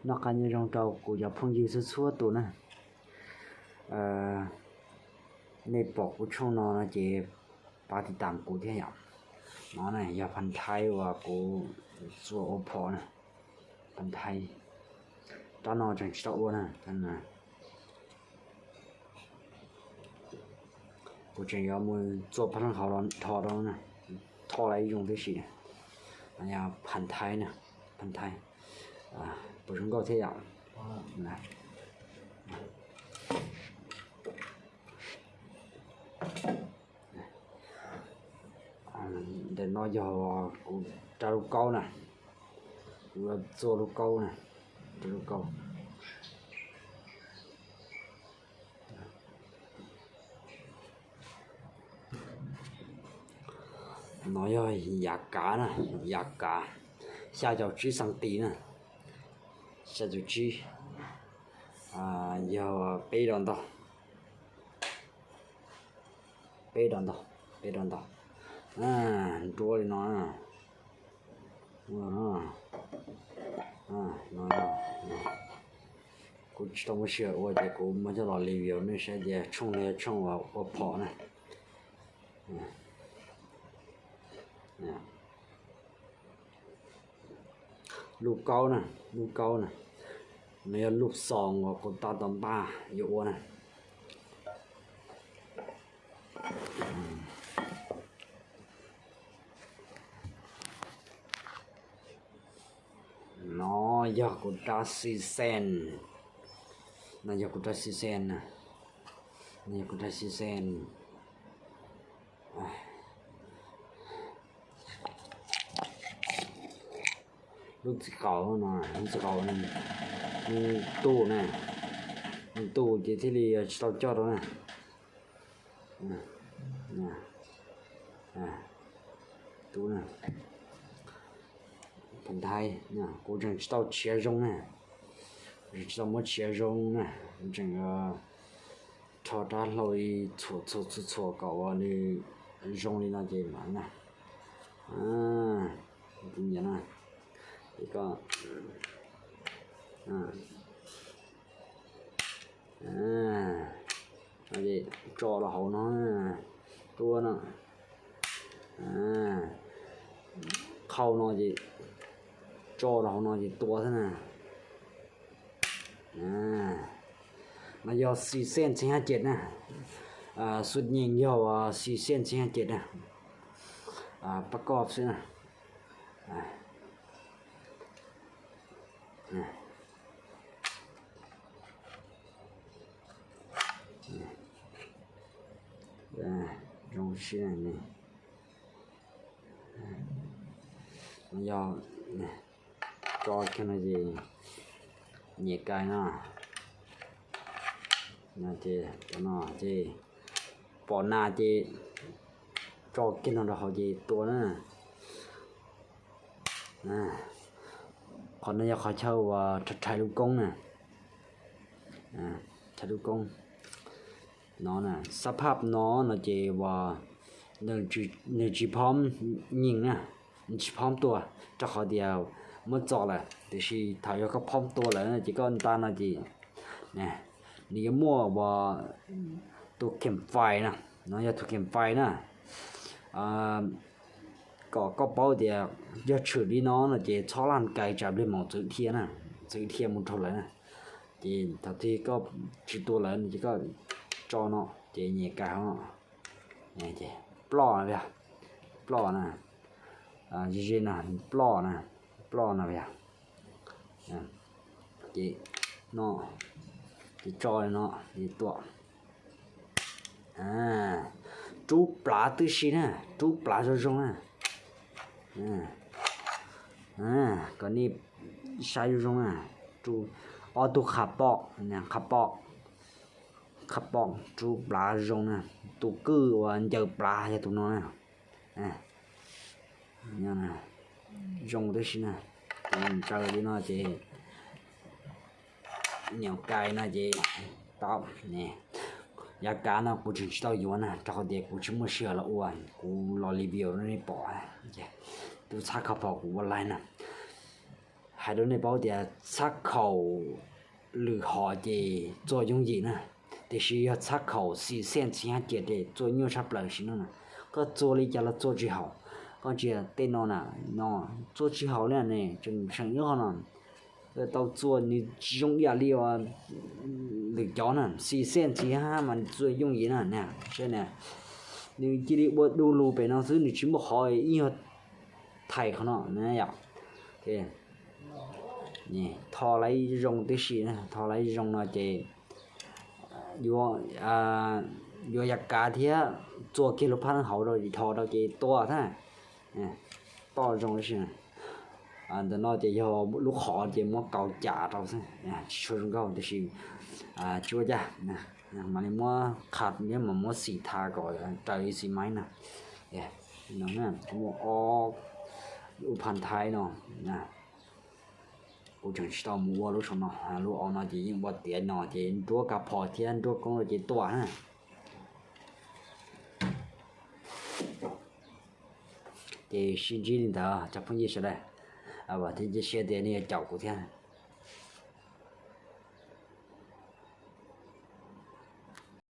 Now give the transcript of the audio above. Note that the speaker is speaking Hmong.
Noj qab nyob zoo rau kuv cov phooj ywg txhua txhua tus na. Nej pom kuv tshooj no no ces pab tiv tam kuv thiab yom. No na yog phan thaib uas kuv txua ua phom na. Phan thaib, rab no tseem tsis tau ua na. Kuv tseem yuav mus txua pha leej hauv los dhos rau na, thoj la ib zoo tib si. Yog phan thaib na, phan thaib, puas zoo nkauj thiab yom. Ntawm no yog kuv rab lub kaub na, kuv txua lub kaub na, rab lub kaub. No yog yav kav na, yav kav xya caum tsib xees tis na, xya caum tsib, yog peb dos ntog, peb dos ntog, peb dos ntog, nruab li no. Kuv tsis tau muaj sij hawm ua ces kuv muab coj los review nej saib tias tshooj no yog tshooj uas ua phom na. Lub kaub na, lub kaub na, no yog lub xoos uas kuv tab tom npaj yuav ua na. No yog kuv rab xi xen, no yog kuv rab xi xen na, no yog kuv rab xi xen. Lub txiv qaum no, lub txiv qaum no, nws tu na, nws tu ces thiaj li tsis tau coj rau na. Tu na, phan thaib, kuv tseem tsis tau tshiav zoo na, tseem tsis tau muab tshiav zoo na, kuv tseem rho rab hlau li txhuam txhuam txhuam txhuam kom ua li zoo li no ces mam na. Tus nyiam na, ces koj tso rau hauv no, tua no, qhau no ces tso rau hauv no ces tua xwb na. No yog xi xej txheeb hab ceg na, xub nyeem yog xi xej txheeb hab ceg na, pab koj xwb na. Zoo sib no yog tso kiag no ces nyem kais no, ces no ces pom nas ces tso kiag no rau hauv ces tua na. Qhov no yog qhov chaw uas rhais lub koob na, rhais lub koob no na. Xab phaj no no ces uas nws tsis phob nyeem na, nws tsis phob tua, rau qhov tias muab txo lawm, tiam sis thaum yog koj phob tua lawm ces koj nta no ces nws yuav muaj uas tus kheem fais na, no yog tus kheem fais na. Kom koj paub tias yog tshwm li no no ces txhob laj kais tsam plig maum txwv dhia na, txwv dhia mus rau lawv na. Ces thaum twg koj tsis tua lawv ces koj tso no ces nyem kais hauv no, ploj na, ploj na, ze ze na, ploj na, ploj na yog. Ces no, ces tso li no, ces tua. Rub plav tib si na, rub plav zoo zoo na. Kom nej saib zoo zoo na, ob tug qhav pom, qhav pom, qhav pom rub plav zoo na, tus kwj uas ncaws plav yog tus no na. Zoo tib si na, ces ntaws li no ces nyem kais no ces tau ne. Yav kav no kuv tseem tsis tau yuav na, rau qhov tias kuv tsis muaj sij hawm los ua, kuv los review rau nej pom. Tub txhab kho phom kuv ua laij na. Hais rau nej paub tias txhab khaum lwm hom ces txua yooj yim na, tiam sis yog txhab khaum xim xeej txiv hab cias ces txua nyuaj tshaj plaws sim neej na. Koj txua li cas los txua tsis haum. Koj ntsia tej no na, no txua tsis haum li ne, tseem seem ib qho no tau txua nws tsis zoo ib yam li lwm cov na, xim xeej txiv hab mas txua yooj yim na, saib na, nws cia li ua du lug pem no xwb, nws tsis muaj qhov ib yog thais qhov no na yom. Tho laiv zoo tib si, tho laiv zoo no ces yuav yav kav thiab txua kiag lub phab hauv rau dhos rau ces tua thiab. Toj zoo tib si. Ntawm no ces yog lub qhov ces muab kaus cam rau xwb, tsis tshua zoo nkauj tiam sis tsis ua cas, mam li muab qha thiab mam muab xim tha kom raws li xim maiv na. Muaj ob lub phan thaib no, kuv tseem tsis tau mus ua lub saum no, lub au no ces yeej ua tiav no ces nruab kab phom thiab nruab koob rau ces tuaj na. Ces sib ntsib li ntawd cov phooj ywg sawv daws, vam thiab cia siab tias nej yuav caum kuv thiab.